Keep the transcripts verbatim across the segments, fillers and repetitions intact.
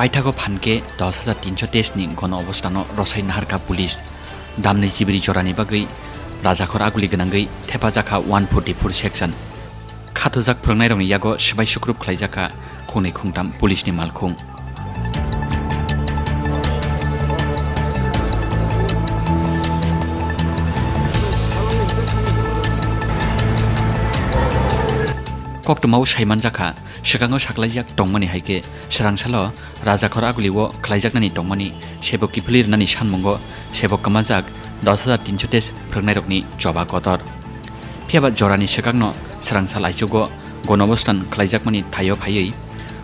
Paithago phan khe dos hajar tinso teis ni gono obostano rosai naharkha police. Damni chibri jorani bagwi rajakhor aguli gwnangwi thepajakha one forty-four section. Khatojak phwrwngnairokni yago swbai sukrup khlaijakha khungnwi khungtam police ni malkhung. Koktwmao saimanjakha, swkango saklaijak tongmani hai khe, swrang salo rajakhor agulio khlaijaknani tongmani sebok kiphilwi rwnani sanmungo sebok kwmajak dos hajar tinso teis phwrwngnairokni choba kotor. Phiya ba jorani swkangno swrang sal aichugo gonobostan khlaijakmani thaio phaiwi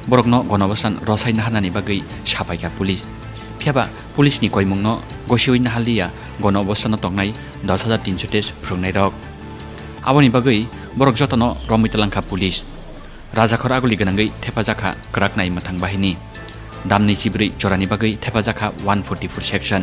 borokno gonobostan rosai naharnani bagwi sapaikha police. Phiya ba police ni koimungno gosiwi naharliya gonobostano tongnai dos hajar tinso teis phwrwngnairok. Aboni bagwi borok jotono romwi talangkha police. Rajakhor aguli gwnangwi thepajakha kwrak nai mwthang bahini. Damni chibri jorani bagwi thepajakha one forty-four section.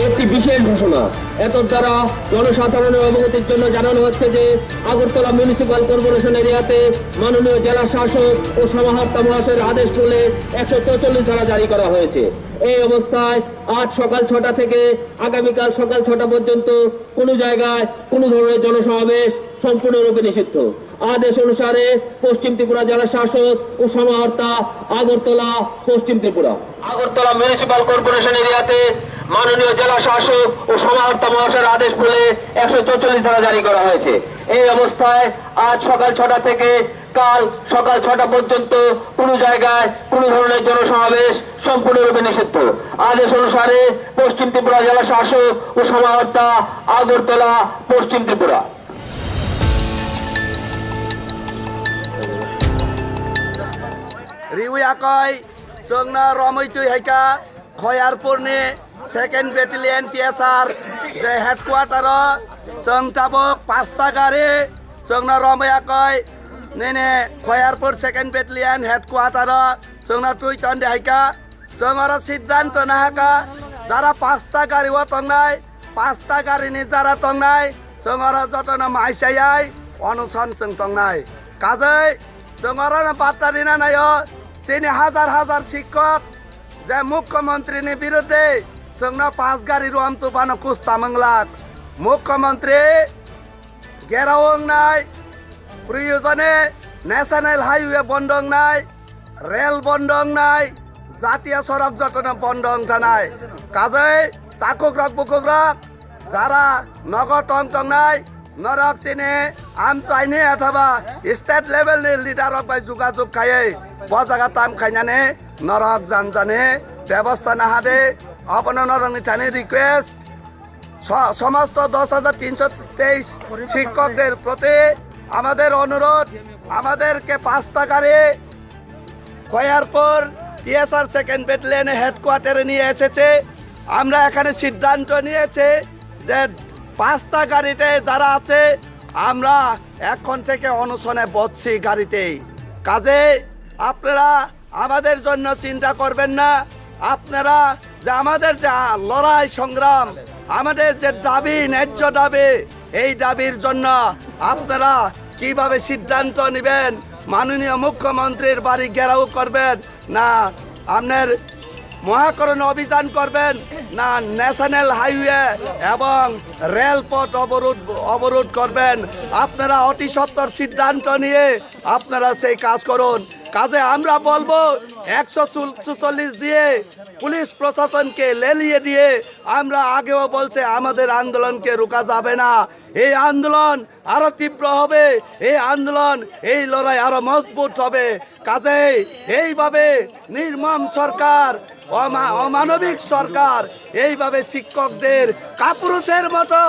একটি বিশেষ ঘোষণা। এতদ্বারা জনসাধারণের অবগতির জন্য জানানো হচ্ছে যে আগরতলা মিউনিসিপ্যাল কর্পোরেশন এরিয়াতে মাননীয় জেলা শাসক ও সমাহর্তা মহাশয়ের আদেশ মূলে একশো চৌচল্লিশ ধারা জারি করা হয়েছে। এই অবস্থায় আজ সকাল ছটা থেকে আগামীকাল সকাল ছটা পর্যন্ত কোনো জায়গায় কোনো ধরনের জনসমাবেশ সম্পূর্ণরূপে নিষিদ্ধ। আদেশ অনুসারে পশ্চিম ত্রিপুরা জেলা শাসক ও সমাহর্তা, আগরতলা, পশ্চিম ত্রিপুরা। আগরতলা মিউনিসিপ্যাল কর্পোরেশন এরিয়াতে মাননীয় জেলা শাসক ও সমাহর্তা মহাশয়ের আদেশ মূলে একশো চৌচল্লিশ ধারা জারি করা হয়েছে। এই অবস্থায় আজ সকাল ছটা থেকে কাল সকাল ছটা পর্যন্ত কোনো জায়গায় কোনো ধরনের জনসমাবেশ সম্পূর্ণরূপে নিষিদ্ধ। আদেশ অনুসারে পশ্চিম ত্রিপুরা জেলা শাসক ও সমাহর্তা, আগরতলা, পশ্চিম Tripura. Riwi akoi, chwngno romwi twi hai kha, Khoyarpurni second Battalion T S R je headquarter o chwng tabuk pasta gari chwngno romwi akoi, nini Khoyarpur second Battalion headquarter o chwngno twi ton di hai kha. Chwng oro siddhanto nahakha, jara pasta gari o tongnai, pasta gari ni jara tongnai, chwng oro jotono mai chayai onuson chwng tongnai. Kajai chwng oro no batta rina naio, chini hajar hajar sikkok je mukhyamantri ni birudde chwngno pas gari rom tubano kusta mwnglak. Mukhyamantri gherao wngnai, priyojone national highway bondo wngnai, rel bondo wngnai, jatiya sorok jotono bondo wngtanai. Kajai takukrok bukukrok jara nogo tong tongnai, norok chini amchaini athoba state level ni leader rok bai jugajug khaiwi bo jaga tam khainani norok janjani bebosta nahadi, obono norokni thani request. স-, সমস্ত দশ হাজার তিনশো তেইশ শিক্ষকদের প্রতি আমাদের অনুরোধ, আমাদেরকে পাঁচটা গাড়ি খয়ারপুর টিএসআর সেকেন্ড ব্যাটালিয়নে হেডকোয়ার্টারে নিয়ে এসেছে। আমরা এখানে সিদ্ধান্ত নিয়েছি যে পাঁচটা গাড়িতে যারা আছে, আমরা এখন থেকে অনশনে বসছি গাড়িতেই। কাজেই আপনারা আমাদের জন্য চিন্তা করবেন না। আপনারা যে আমাদের যে আ-, লড়াই সংগ্রাম, আমাদের যে দাবি, ন্যায্য দাবি, এই দাবির জন্য আপনারা কিভাবে সিদ্ধান্ত নেবেন, মাননীয় মুখ্যমন্ত্রীর বাড়ি ঘেরাও করবেন, না আপনার মহাকরণ অভিযান করবেন, না ন্যাশনাল হাইওয়ে এবং রেলপথ অবরোধ, অবরোধ করবেন, আপনারা অতি সত্বর সিদ্ধান্ত নিয়ে আপনারা সেই কাজ করুন। কাজে আমরা বলবো একশো চুয়াল্লিশ দিয়ে পুলিশ প্রশাসনকে লেলিয়ে দিয়ে আমরা আগেও বলছে আমাদের আন্দোলনকে রুকা যাবে না। এই আন্দোলন আরো তীব্র হবে, এই আন্দোলন, এই লড়াই আরো মজবুত হবে। কাজেই এইভাবে নির্মম সরকার, অমা-, অমানবিক সরকার এইভাবে শিক্ষকদের কাপুরুষের মতো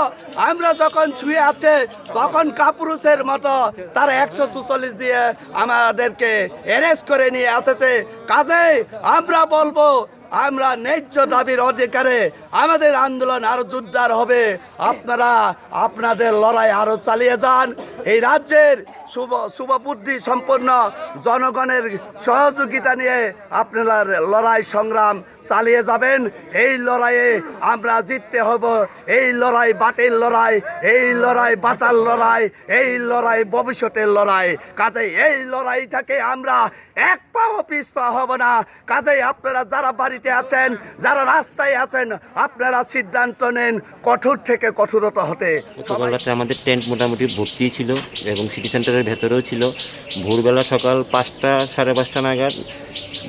আমরা যখন শুয়ে আছে, তখন কাপুরুষের মতো তারা একশো চুয়াল্লিশ দিয়ে আমাদেরকে অ্যারেস্ট করে নিয়ে এসেছে। কাজেই আমরা বলবো, আমরা ন্যায্য দাবির অধিকারে আমাদের আন্দোলন আরো জোরদার হবে। আপনারা আপনাদের লড়াই আরো চালিয়ে যান। এই রাজ্যের শুভ শুভবুদ্ধি সম্পন্ন জনগণের সহযোগিতা নিয়ে আপনারা লড়াই সংগ্রাম চালিয়ে যাবেন। এই লড়াইয়ে আমরা জিততে হব। এই লড়াই বাটের লড়াই, এই লড়াই বাঁচার লড়াই, এই লড়াই ভবিষ্যতের লড়াই। কাজেই এই লড়াই থেকে আমরা এক পাও পিছপা হব না। কাজেই আপনারা যারা বাড়িতে আছেন, যারা রাস্তায় আছেন, আপনারা সিদ্ধান্ত নেন কঠোর থেকে কঠোরতা হতে। সকাল রাতে আমাদের টেন্ট মোটামুটি ভর্তি ছিল এবং সিটি সেন্টারের ভেতরেও ছিল। ভোরবেলা সকাল পাঁচটা, সাড়ে পাঁচটা নাগাদ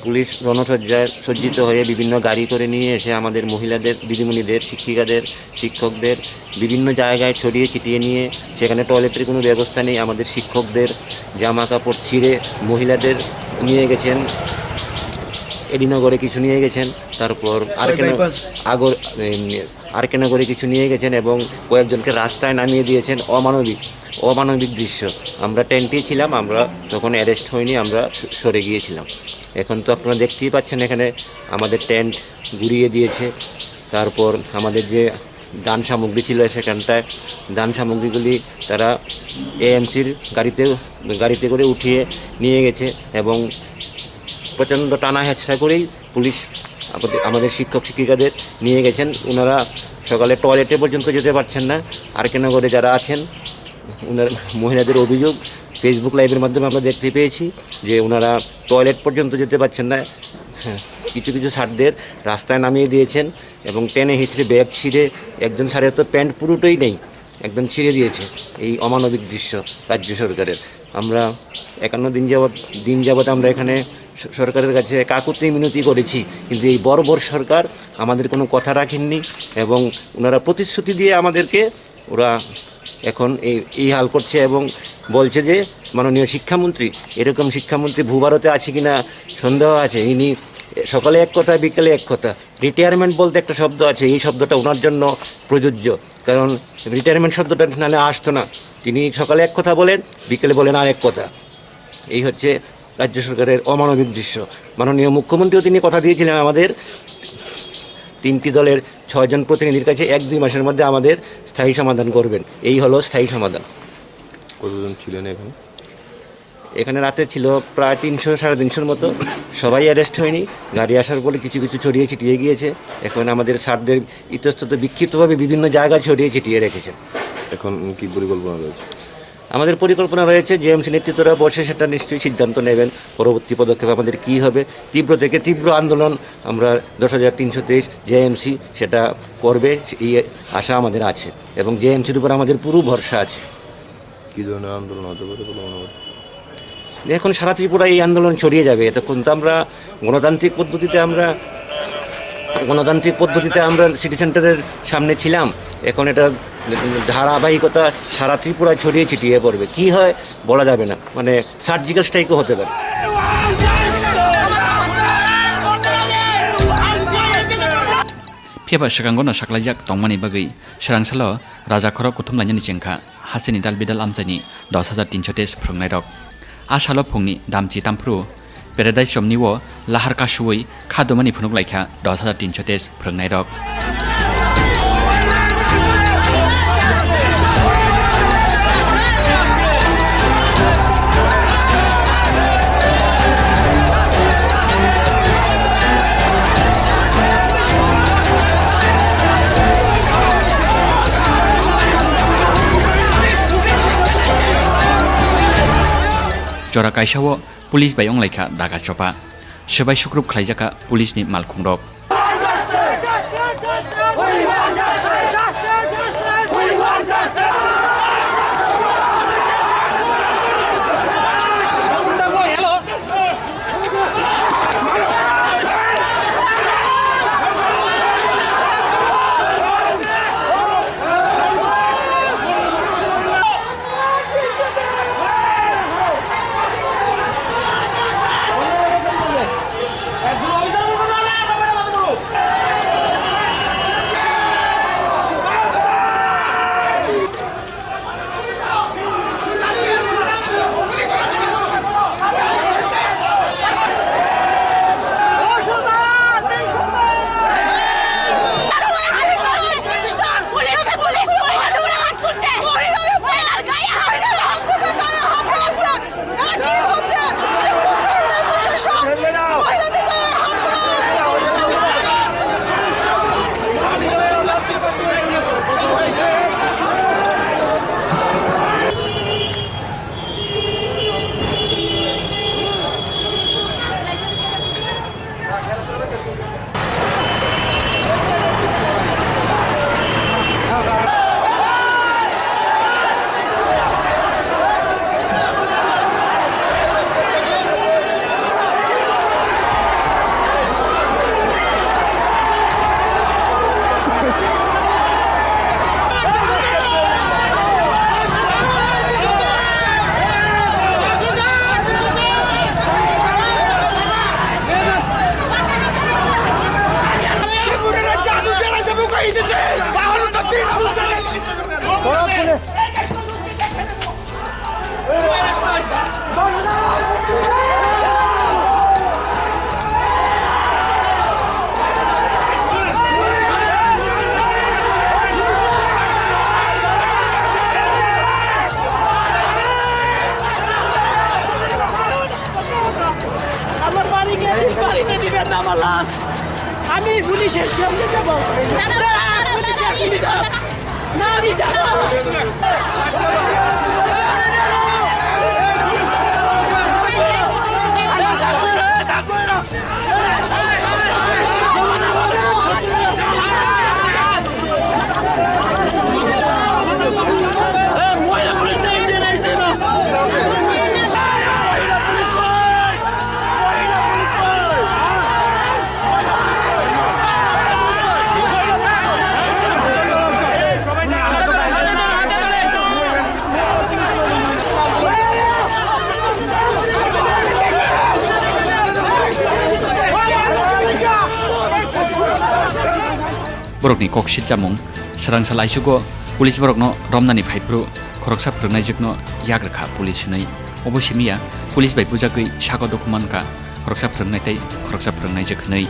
পুলিশ রণসজ্জায় সজ্জিত হয়ে বিভিন্ন গাড়ি করে নিয়ে এসে আমাদের মহিলাদের, দিদিমণিদের, শিক্ষিকাদের, শিক্ষকদের বিভিন্ন জায়গায় ছড়িয়ে ছিটিয়ে নিয়ে, সেখানে টয়লেটের কোনো ব্যবস্থা নেই। আমাদের শিক্ষকদের জামা কাপড় ছিঁড়ে মহিলাদের নিয়ে গেছেন, এডিনগরে কিছু নিয়ে গেছেন, তারপর আর কেন আগর এমনি আর কেন করে কিছু নিয়ে গেছেন এবং কয়েকজনকে রাস্তায় নামিয়ে দিয়েছেন। অমানবিক, অমানবিক দৃশ্য। আমরা টেন্টে ছিলাম, আমরা তখন অ্যারেস্ট হইনি, আমরা স-, সরে গিয়েছিলাম। এখন তো আপনারা দেখতেই পাচ্ছেন, এখানে আমাদের টেন্ট গুড়িয়ে দিয়েছে। তারপর আমাদের যে দান সামগ্রী ছিল সেখানটায়, দান সামগ্রীগুলি তারা এএমসির গাড়িতে, গাড়িতে করে উঠিয়ে নিয়ে গেছে এবং প্রচণ্ড টানা হেঁচড়া করেই পুলিশ আমাদের, আমাদের শিক্ষক শিক্ষিকাদের নিয়ে গেছেন। ওনারা সকালে টয়লেটে পর্যন্ত যেতে পারছেন না। আর কে নগরে যারা আছেন, ওনার মহিলাদের অভিযোগ, Facebook লাইভের মাধ্যমে আমরা দেখতে পেয়েছি যে ওনারা টয়লেট পর্যন্ত যেতে পারছেন না। হ্যাঁ, কিছু কিছু স্যারদের রাস্তায় নামিয়ে দিয়েছেন এবং টেনে হিচড়ে ব্যাগ ছিঁড়ে একজন স্যারের তো প্যান্ট পুরোটাই নেই, একদম ছিঁড়ে দিয়েছে। এই অমানবিক দৃশ্য রাজ্য সরকারের। আমরা একান্ন দিন যাবৎ, দিন যাবৎ আমরা এখানে স-, সরকারের কাছে কাকুতি মিনতি করেছি, কিন্তু এই বর্বর সরকার আমাদের কোনো কথা রাখেননি এবং ওনারা প্রতিশ্রুতি দিয়ে আমাদেরকে ওরা এখন এই, এই হাল করছে এবং বলছে যে মাননীয় শিক্ষামন্ত্রী, এরকম শিক্ষামন্ত্রী ভূভারতে আছে কিনা সন্দেহ আছে। ইনি সকালে এক কথা, বিকেলে এক কথা। রিটায়ারমেন্ট বলতে একটা শব্দ আছে, এই শব্দটা ওনার জন্য প্রযোজ্য, কারণ রিটায়ারমেন্ট শব্দটা নাহলে আসতো না। তিনি সকালে এক কথা বলেন, বিকেলে বলেন আর এক কথা। এই হচ্ছে রাজ্য সরকারের অমানবিক দৃশ্য। মাননীয় মুখ্যমন্ত্রীও তিনি কথা দিয়েছিলেন আমাদের তিনটি দলের ছয়জন প্রতিনিধির কাছে এক দুই মাসের মধ্যে আমাদের স্থায়ী সমাধান করবেন। এই হলো স্থায়ী সমাধান। কতজন ছিলেন এখানে? এখানে রাতে ছিল প্রায় তিনশো, সাড়ে তিনশোর মতো। সবাই অ্যারেস্ট হয়নি, গাড়ি আসার পরে কিছু কিছু ছড়িয়ে ছিটিয়ে গিয়েছে। এখন আমাদের স্যারদের ইতস্তত বিক্ষিপ্তভাবে বিভিন্ন জায়গায় ছড়িয়ে ছিটিয়ে রেখেছেন। এখন কি পরিকল্পনা রয়েছে? আমাদের পরিকল্পনা রয়েছে, জেএমসি নেতৃত্বরা বসে সেটা নিশ্চয়ই সিদ্ধান্ত নেবেন, পরবর্তী পদক্ষেপ আমাদের কী হবে। তীব্র থেকে তীব্র আন্দোলন আমরা দশ হাজার তিনশো তেইশ জেএমসি সেটা করবে, এই আশা আমাদের আছে এবং জেএমসির উপর আমাদের পুরো ভরসা আছে। কী ধরনের আন্দোলন হতে পারে বলে মনে হয়? এখন সারা ত্রিপুরা এই আন্দোলন ছড়িয়ে যাবে। এতক্ষণ তো আমরা গণতান্ত্রিক পদ্ধতিতে আমরা, গণতান্ত্রিক পদ্ধতিতে আমরা সিটি সেন্টারের সামনে ছিলাম, এখন এটা ধারাবাহিকতা সারা ত্রিপুরায় ছড়িয়ে ছিটিয়ে পড়বে। কি হয় বলা যাবে না, মানে সার্জিক্যাল স্ট্রাইকও হতে পারে। Phiya ba swkango no saklaijak tongmani bagwi swrangsalo raja khorok kuthum lainani chengkha. Hasini dal bidal amchaini dos hajar tinsho teis phrwngnairok. A salo phungni damchi tamphru Paradise Chomni o lahar kasuwi kha dumani phunuk laikha dos hajar tinsho teis phrwngnairok. Jora kaisa o police bai wnglaikha daga chopa. Swbai sukrup khlaijakha police ni malkhungrok. বাড়িতে, বাড়িতে দিবেন না আমার লাশ। আমি পুলিশের সামনে যাব। দাদা, দাদা, দাদা, পুলিশের দাদা, পুলিশ। দাদা। না, আমি যাব না। Borokni kok silchamung, swrangsa laisugo police borokno romnani phaiphuru khoroksa phwrwngnaijwkno yak rwkha police hwnwi. Obo simiya police bai bujagwi saka dukhu mankha, khoroksa phwrwngnai tei khoroksa phwrwngnaijwk hwnwi.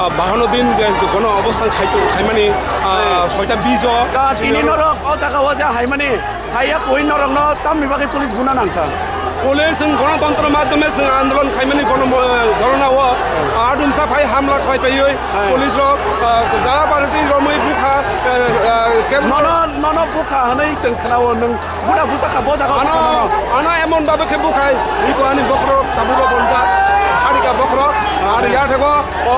Ah, bahano din je gono obostan khai-, khaimani, ah, soita bijo. Tini norok o jaga o je haimani, haiya koi norokno tamni bagwi police buna nangkha. Police chwng gonotontro madhyome chwng andolon khaimani gono mo-, gorona o, ah, adumsa phai hamla khlai paiwi police rok, ah, ja party romwi bukha, ah, ah, kebo nono, nono bukha hwnwi chwng khwnao nwng. Buda busa kha, bo jaga ano, busa mano. Ano emon babe khe bukhai, iko ani bokhorok tabuk bo bonja, harika bokhorok, ar ya thego, o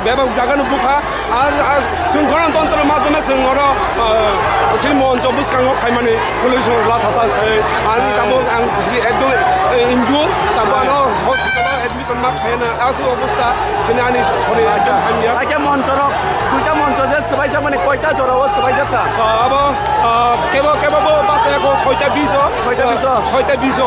bebak jaga no bukha, ar, ar chwng gonotontro madhyome chwng oro, ah, chini moncho bwskango khaimani police rok la thasa khai, ani tabuk ang sisi ekdom, eh, injure, tabuk ano hospital o admission ma khaina, aswk obostha, chini ani sori ekdom hamya. Aike moncho rok, duita moncho je swbaijak mani koita jora o swbaijak kha? Ah, abo Ah, kebo, kebo bo basa ko soita bijo. Soita bijo. Soita bijo.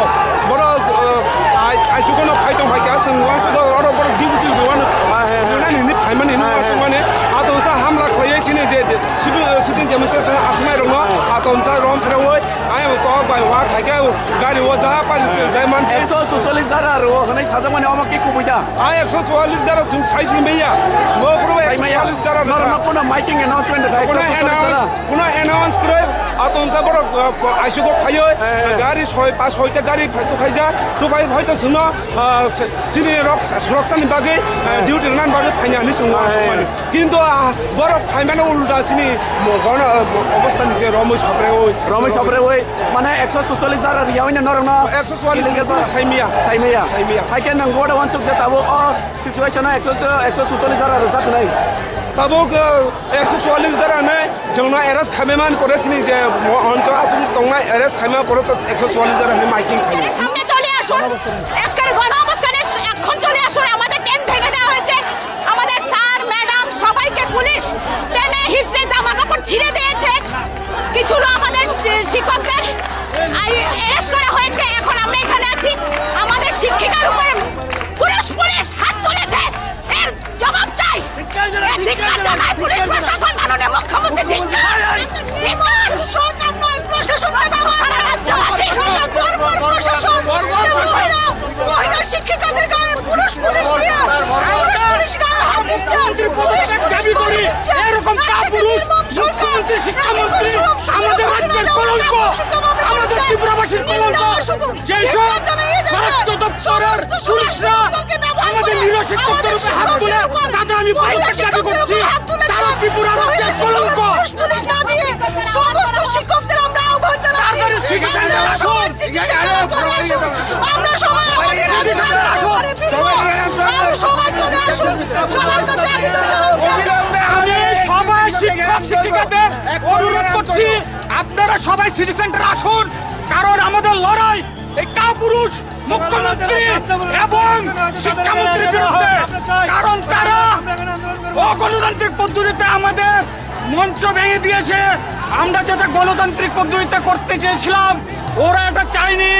Boro, ah, ai, ai sugo no phai tong phai kha, chwng uansuk o, oro boro dibu dibu uanu. Ah, he, he. Nuna nini phaimani, nini uansuk mani. Ato sa hamla khlaiya sini je, sibu, eh, sitting demonstration asumai rokno, ato sa rom pherawi, ai abo tok bai wa khai kha, gari o ja pa jai man. Ekso susalis jara ro, hwnwi sajak mani omo ki kubui da? Ai ekso sualis jara chwng sai sini baiya. Mo puro ekso sualis jara. Norok no kono miking announcement da, ekso sualis jara. Kuno announce kwrwi, ato wngsa borok, uh, aisugo phaiwi, eh, gari soi, pas soita gari phai, tukhai ja, tukhai phai to chwngno, uh, chini rok, suraksani bagwi, uh, duty rwnani bagwi phaina hinwi chwngno, eh, chwngmani. Kintu, uh, borok phaimano ulta chini mo-, gono, uh, obostha ni se romwi soprewi. Romwi soprewi, mane ekso susalis jara riyawi na norokno. Ekso sualis illegal jara saimiya. Saimiya. Saimiya. Hai khe nang boda wansuk je tabuk o situation o ekso, ekso susalis jara rwjak nai. Tabuk, uh, Ekso chuallis jara hinwi chwngno arrest khaimani pore chini je mo-, moncho aswk tongnai arrest khaimani pore ekso chuallis jara hinwi miking khaio. সামনে চলে আসুন, একের গণ অবস্থানে এখন চলে আসুন, আমাদের টেন্ট ভেঙে দেওয়া হয়েছে, আমাদের স্যার, ম্যাডাম সবাইকে পুলিশ টেনে হিঁচড়ে জামা কাপড় ছিঁড়ে দিয়েছে, কিছু আমাদের শি-, শিক্ষকদের আই-, অ্যারেস্ট করা হয়েছে, এখন আমরা এখানে আছি, আমাদের শিক্ষিকার উপরে পুরুষ পুলিশ হাত তুলেছে, এর জবাব চাই। ধিক্কার জানাই, এ ধিক্কার ধিক্কার জানাই, জানাই, পুলিশ ধিক্কার জানাই। প্রশাসন, মাননীয় মুখ্যমন্ত্রী, ধিক্কার। ধিক্কার। শুধু সরকার নয়, প্রশাসনকে ব্যবহার করা হচ্ছে। বর্বর প্রশাসন, বর্বর প্রশাসন। মহিলা, মহিলা শিক্ষিকাদের গায়ে পুরুষ পুলিশ দিয়ে, পুরুষ পুলিশ গায়ে হাত দিচ্ছে, পুলিশ পুলিশ দাবি করি, মারপিট করছে। এরকম কাপুরুষ নির্মম সরকার। মুখ্যমন্ত্রী, শিক্ষামন্ত্রী, আমাদের রাজ্যের কলঙ্ক, আমাদের ত্রিপুরাবাসীর কলঙ্ক। যেসব স্বরাষ্ট্র দপ্তরের পুলিশরা আমাদের নিরীহ শিক্ষকদের উপরে হাত তুলে, তাদের আমি পদত্যাগ দাবি করছি। তারা ত্রিপুরা রাজ্যের কলঙ্ক। সমস্ত শিক্ষকদের আমরা আহ্বান জানাচ্ছি। তাড়াতাড়ি সিটি সেন্টারে আসুন। আমরা সবাই আমাদের সিটি সেন্টারে আসুন। আমরা সবাই চলে আসুন। সবার কাছে আবেদন জানাচ্ছি। আমি সবাই শিক্ষক শিক্ষিকাদের অনুরোধ করছি, আপনারা সবাই সিটি সেন্টারে আসুন, কারণ আমাদের লড়াই এই কাপুরুষ মুখ্যমন্ত্রী এবং শিক্ষামন্ত্রীর বিরুদ্ধে, কারণ তারা অগণতান্ত্রিক পদ্ধতিতে আমাদের মঞ্চ ভেঙে দিয়েছে। আমরা যেটা গণতান্ত্রিক পদ্ধতিতে করতে চেয়েছিলাম, ওরা এটা চায়নি।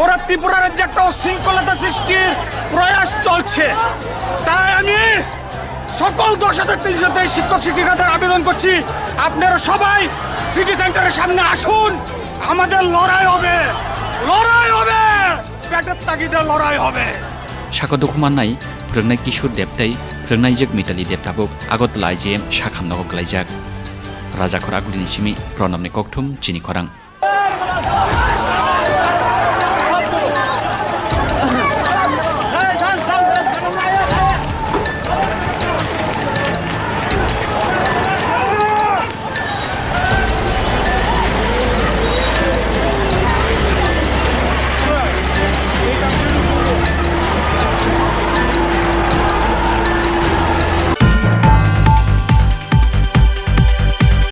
ওরা ত্রিপুরা রাজ্যে একটা উশৃঙ্খলতা সৃষ্টির প্রয়াস চলছে। তাই আমি সকল দশ হাজার তিনশো তেইশ শিক্ষক শিক্ষিকাদের আবেদন করছি, আপনারা সবাই সিটি সেন্টারের সামনে আসুন, আমাদের লড়াই হবে, লড়াই হবে, পেটের তাগিদে লড়াই হবে। Saka dukhu mannai phwrwngnai Kishore Deb tei phwrwngnai Jagmitali Deb tabuk Agartala I G M sakhamnogo kwlaijak. Rajakhor Agulini simi Pranabni kokthum chini khorang.